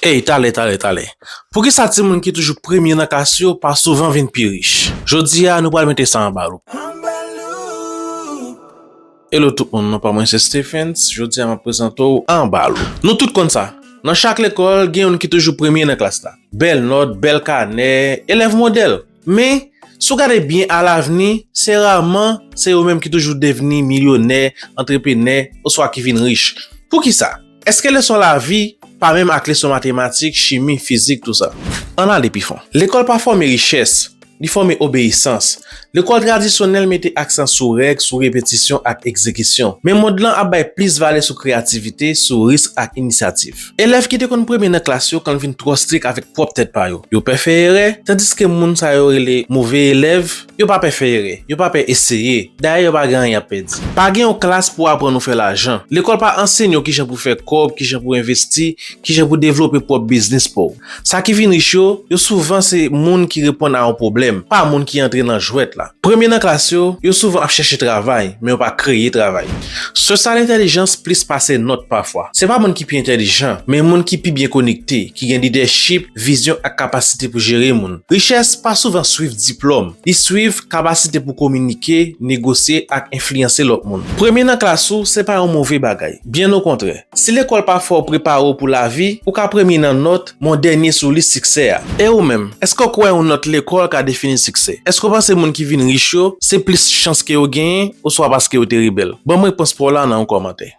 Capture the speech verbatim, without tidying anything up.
Ey, talè, talè, talè. Poukisa timoun ki toujou premye nan klas yo pa souvan vin pi rich? Jodi a, nou pral mete sa anba loup. Hello tout moun, non pa mwen se Stephens. Jodi a, m ap prezante w anba loup. Nou tout konn sa. Nan chak lekòl, gen youn ki toujou premye nan klas la. Bèl nòt, bèl kanè, elèv modèl. Men, si w gade byen alavni, se raman se yo menm ki toujou devni milyonè, antreprenè, oswa ki vin rich. Poukisa? Èske leson lavi pa menm ak leson matematik, chimi, fizik, tou sa? Ann ale pi fon. Lekòl pa fòme richès, li fòme obeyisans. Lekòl tradisyonèl mete aksan sou règ, sou repetisyon ak egzekisyon. Men mond lan ap bay plis valè sou kreyativite, sou risk ak inisyativ. Elèv ki te konn premye nan klas yo konn vin twò strik avèk pwòp tèt pa yo. Yo pè fè erè, tandiske moun sa yo rele move elèv, yo pa pè fè erè, yo pa pè eseye. Dayè, yo pa gen anyen y ap pèdi. Pa gen yon klas pou aprann ou fè lajan. Lekòl pa ansenye w kijan pou fè kòb, kijan pou envesti, kijan pou devlope pwòp biznis pa w. Sa ki vin rich yo, yo souvan se moun ki reponn a yon pwoblèm, pa moun ki antre nan jwèt la. Premye nan klas yo, yo souvan ap chèche travay, men yo pa kreye travay. Sosal entèlijans plis pase nòt pafwa. Se pa moun ki pi entèlijan, men moun ki pi byen konekte, ki gen lidèchip, vizyon ak kapasite pou jere moun. Richès pa souvan swiv diplòm, li swiv kapasite pou kominike, negosye ak enfliyanse lòt moun. Premye nan klas ou, se pa yon move bagay. Byen okontrè. Si lekòl pa fè w prepare w pou lavi, ou ka premye nan nòt, men w dènye sou lis siksè a. E ou menm, èske w kwè yon nòt lekòl ka defini siksè? Èske w panse moun ki vin rich yo, se plis chans ke yo genyen, oswa paske yo te rebèl? Ban m repons pa w la nan yon kòmantè.